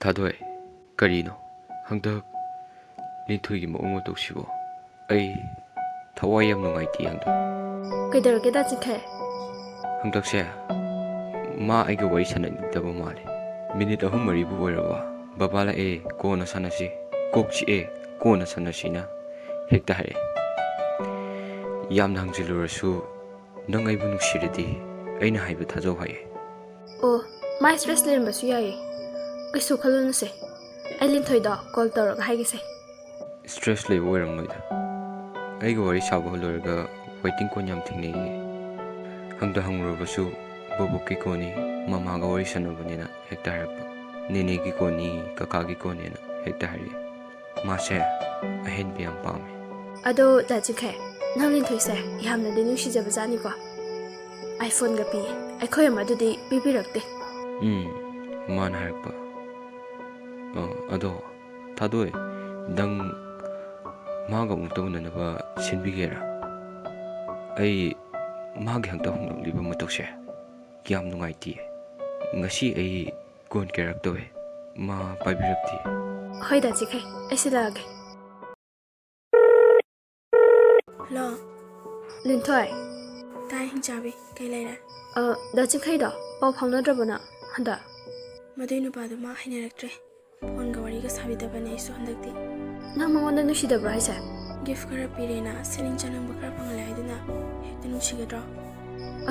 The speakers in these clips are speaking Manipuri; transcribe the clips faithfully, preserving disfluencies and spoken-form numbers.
ꯊꯥꯗꯣꯏ, ꯀꯔꯤꯅꯣ ꯍꯟꯗꯛ ꯂꯤꯟꯊꯣꯏꯒꯤ ꯃꯑꯣꯡ ꯃꯇꯧꯁꯤꯕꯣ? ꯑꯩ ꯊꯋꯥꯏ ꯌꯥꯝ ꯅꯨꯡꯉꯥꯏꯇꯦ ꯍꯟꯗꯛ꯫ ꯀꯩꯗꯧꯔꯒꯦ, ꯗꯥ ꯆꯤꯡꯈꯩ? ꯍꯟꯗꯛꯁꯦ ꯃꯥ ꯑꯩꯒ ꯋꯥꯔꯤ ꯁꯥꯟꯅꯅꯤꯡꯗꯕ ꯃꯥꯜꯂꯦ꯫ ꯃꯤꯅꯤꯠ ꯑꯍꯨꯝ ꯃꯔꯤꯕꯨ ꯑꯣꯏꯔꯕ, "ꯕꯕꯥ ꯂꯥꯛꯑꯦ, ꯀꯣꯟꯅ ꯁꯥꯟꯅꯁꯤ, ꯀꯣꯛ ꯆꯤꯛꯑꯦ, ꯀꯣꯟꯅ ꯁꯥꯟꯅꯁꯤꯅ" ꯍꯦꯛꯇ ꯍꯥꯏꯔꯛꯑꯦ꯫ ꯌꯥꯝꯅ ꯍꯪꯖꯤꯜꯂꯨꯔꯁꯨ, "ꯅꯪ ꯑꯩꯕꯨ ꯅꯨꯡꯁꯤꯔꯗꯤ ꯑꯩꯅ ꯍꯥꯏꯕ ꯊꯥꯖꯧ" ꯍꯥꯏꯌꯦ꯫ ꯑꯣ, ꯃꯥ ꯁ꯭ꯇ꯭ꯔꯦꯁ ꯂꯩꯔꯝꯕꯁꯨ ꯌꯥꯏꯌꯦ, ꯀꯩꯁꯨ ꯈꯜꯂꯨꯅꯨꯁꯦ꯫ ꯑꯩ ꯂꯤꯟꯊꯣꯏꯗꯣ ꯀꯣꯜ ꯇꯧꯔꯒ ꯍꯥꯏꯒꯦꯁꯦ꯫ ꯁ꯭ꯇ꯭ꯔꯦꯁ ꯂꯩꯕ ꯑꯣꯏꯔꯝꯃꯣꯏꯗ꯫ ꯑꯩꯒ ꯋꯥꯔꯤ ꯁꯥꯕ ꯂꯣꯏꯔꯒ ꯋꯦꯇꯤꯡ ꯀꯣꯟ ꯌꯥꯝ ꯊꯦꯡꯅꯩꯌꯦ꯫ ꯍꯪꯗ ꯍꯪꯉꯨꯔꯕꯁꯨ, "ꯕꯣꯕꯣꯛꯀꯤ ꯀꯣꯟꯅꯤ, ꯃꯃꯥꯒ ꯋꯥꯔꯤ ꯁꯥꯟꯅꯕꯅꯦꯅ" ꯍꯦꯛꯇ ꯍꯥꯏꯔꯛꯄ꯫ "ꯅꯦꯅꯦꯒꯤ ꯀꯣꯟꯅꯤ, ꯀꯀꯥꯒꯤ ꯀꯣꯟꯅꯦꯅ" ꯍꯦꯛꯇ ꯍꯥꯏꯔꯛꯑꯦ꯫ ꯃꯥꯁꯦ ꯑꯍꯦꯟꯕ ꯌꯥꯝ ꯄꯥꯝꯃꯦ꯫ ꯑꯗꯣ ꯗꯥ ꯆꯤꯡꯈꯩ, ꯅꯪ ꯂꯤꯟꯊꯣꯏꯁꯦ ꯌꯥꯝꯅꯗꯤ ꯅꯨꯡꯁꯤꯖꯕꯖꯥꯠꯅꯤꯀꯣ꯫ iPhone-ꯒ ꯄꯤꯌꯦ, ꯑꯩꯈꯣꯏ ꯑꯃꯗꯨꯗꯤ ꯄꯤꯕꯤꯔꯛꯇꯦ꯫ ꯎꯝ, ꯃꯥꯅ ꯍꯥꯏꯔꯛꯄ꯫ ꯑ, ꯑꯗꯣ ꯊꯥꯗꯣꯏ, ꯅꯪ ꯃꯥꯒ ꯑꯃꯨꯛꯇ ꯎꯅꯅꯕ ꯁꯤꯟꯕꯤꯒꯦꯔꯥ? ꯑꯩ ꯃꯥꯒꯤ ꯍꯟꯇꯛ ꯍꯣꯡꯂꯛꯂꯤꯕ ꯃꯇꯧꯁꯦ ꯌꯥꯝ ꯅꯨꯡꯉꯥꯏꯇꯤꯌꯦ꯫ ꯉꯁꯤ ꯑꯩ ꯀꯣꯟ ꯀꯩꯔꯛ ꯇꯧꯋꯦ, ꯃꯥ ꯄꯥꯏꯕꯤꯔꯛꯇꯦ꯫ ꯍꯣꯏ ꯗꯥ ꯆꯤꯡꯈꯩ, ꯑꯩ ꯁꯤꯜꯂꯛꯑꯒꯦ꯫ ꯍꯜꯂꯣ꯫ ꯂꯤꯟꯊꯣꯏ꯫ ꯇꯥꯏ, ꯍꯤꯡꯆꯥꯕꯤ, ꯀꯩ ꯂꯩꯔꯦ? ꯑ, ꯗꯥ ꯆꯤꯡꯈꯩꯗꯣ ꯄꯥꯎ ꯐꯥꯎꯅꯗ꯭ꯔꯕꯣ ꯅꯪ ꯍꯟꯗꯛ? ꯃꯗꯨꯏ ꯅꯨꯄꯥꯗꯣ ꯃꯥ ꯍꯩꯅꯔꯛꯇ꯭ꯔꯦ꯫ ꯐꯣꯟꯒ ꯋꯥꯔꯤꯒ ꯁꯥꯕꯤꯗꯕꯅꯦ ꯑꯩꯁꯨ ꯍꯟꯗꯛꯇꯤ꯫ ꯅꯪ ꯃꯉꯣꯟꯗ ꯅꯨꯡꯁꯤꯗꯕ꯭ꯔꯣ ꯍꯥꯏꯁꯦ? ꯒꯤꯐ ꯈꯔ ꯄꯤꯔꯦꯅ, ꯁꯦꯠꯅꯤꯡ ꯆꯥꯅꯤꯡꯕ ꯈꯔ ꯐꯪꯍꯜꯂꯦ ꯍꯥꯏꯗꯨꯅ ꯍꯦꯛꯇ ꯅꯨꯡꯁꯤꯒꯗ꯭ꯔꯣ?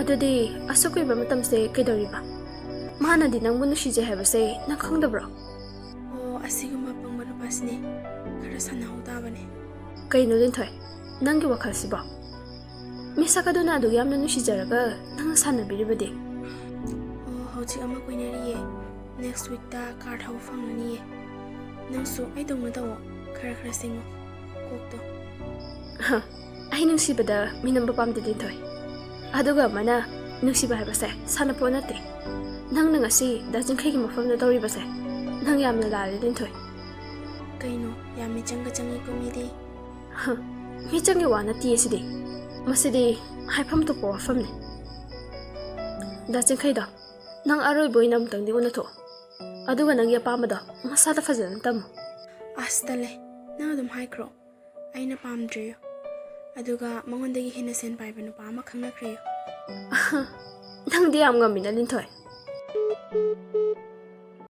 ꯑꯗꯨꯗꯤ ꯑꯁꯨꯛ ꯀꯨꯏꯕ ꯃꯇꯝꯁꯦ ꯀꯩꯗꯧꯔꯤꯕ? ꯃꯥꯅꯗꯤ ꯅꯪꯕꯨ ꯅꯨꯡꯁꯤꯖꯩ ꯍꯥꯏꯕꯁꯦ ꯅꯪ ꯈꯪꯗꯕ꯭ꯔꯣ? ꯑꯣ, ꯑꯁꯤꯒꯨꯝꯕ ꯑꯄꯪꯕ ꯅꯨꯄꯥꯁꯤꯅꯦ꯫ ꯈꯔ ꯁꯥꯟꯅꯍꯧ ꯇꯥꯕꯅꯦ꯫ ꯀꯩꯅꯣ ꯂꯤꯟꯊꯣꯏ, ꯅꯪꯒꯤ ꯋꯥꯈꯜꯁꯤꯕꯣ? ꯃꯤꯁꯛ ꯑꯗꯨꯅ ꯑꯗꯨꯛ ꯌꯥꯝꯅ ꯅꯨꯡꯁꯤꯖꯔꯒ ꯅꯪꯅ ꯁꯥꯟꯅꯕꯤꯔꯤꯕꯗꯤ? ꯑꯣ, ꯍꯧꯖꯤꯛ ꯑꯃ ꯀꯣꯏꯅꯔꯤꯌꯦ꯫ Next week-ꯇ car ꯊꯧꯕ ꯐꯪꯂꯅꯤꯌꯦ꯫ ꯅꯪꯁꯨ ꯑꯩꯗꯧꯅ ꯇꯧꯋꯣ, ꯈꯔ ꯈꯔ ꯁꯤꯡꯉꯣ ꯀꯣꯛꯇꯣ꯫ ꯍ, ꯑꯩ ꯅꯨꯡꯁꯤꯕꯗ ꯃꯤꯅꯝꯕ ꯄꯥꯝꯗꯦ ꯂꯤꯟꯊꯣꯏ꯫ ꯑꯗꯨꯒ ꯑꯃꯅ, ꯅꯨꯡꯁꯤꯕ ꯍꯥꯏꯕꯁꯦ ꯁꯥꯟꯅꯄꯣꯠ ꯅꯠꯇꯦ꯫ ꯅꯪꯅ ꯉꯁꯤ ꯗꯥ ꯆꯤꯡꯈꯩꯒꯤ ꯃꯐꯝꯗ ꯇꯧꯔꯤꯕꯁꯦ, ꯅꯪ ꯌꯥꯝꯅ ꯂꯥꯜꯂꯦ ꯂꯤꯟꯊꯣꯏ꯫ ꯀꯩꯅꯣ, ꯌꯥꯝ ꯃꯤꯆꯪꯒ ꯆꯪꯉꯤꯀꯣ ꯃꯤꯗꯤ꯫ ꯍ, ꯃꯤꯆꯪꯒꯤ ꯋꯥ ꯅꯠꯇꯤꯌꯦ ꯁꯤꯗꯤ꯫ ꯃꯁꯤꯗꯤ ꯍꯥꯏꯐꯝ ꯊꯣꯛꯄ ꯋꯥꯐꯝꯅꯤ꯫ ꯗꯥ ꯆꯤꯡꯈꯩꯗꯣ, ꯅꯪ ꯑꯔꯣꯏꯕ ꯑꯣꯏꯅ ꯑꯃꯨꯛꯇꯪꯗꯤ ꯎꯅꯊꯣꯛꯑꯣ꯫ ꯑꯗꯨꯒ ꯅꯪꯒꯤ ꯑꯄꯥꯝꯕꯗꯣ ꯃꯁꯥꯗ ꯐꯖꯅ ꯇꯝꯃꯨ꯫ ꯑꯁ, ꯇꯜꯂꯦ, ꯅꯪ ꯑꯗꯨꯝ ꯍꯥꯏꯈ꯭ꯔꯣ꯫ ꯑꯩꯅ ꯄꯥꯝꯗ꯭ꯔꯦꯌꯣ꯫ ꯑꯗꯨꯒ ꯃꯉꯣꯟꯗꯒꯤ ꯍꯦꯟꯅ ꯁꯦꯟ ꯄꯥꯏꯕ ꯅꯨꯄꯥ ꯑꯃ ꯈꯪꯅꯈ꯭ꯔꯦꯌꯣ꯫ ꯅꯪꯗꯤ ꯌꯥꯝ ꯉꯝꯃꯤꯅ, ꯂꯤꯟꯊꯣꯏ꯫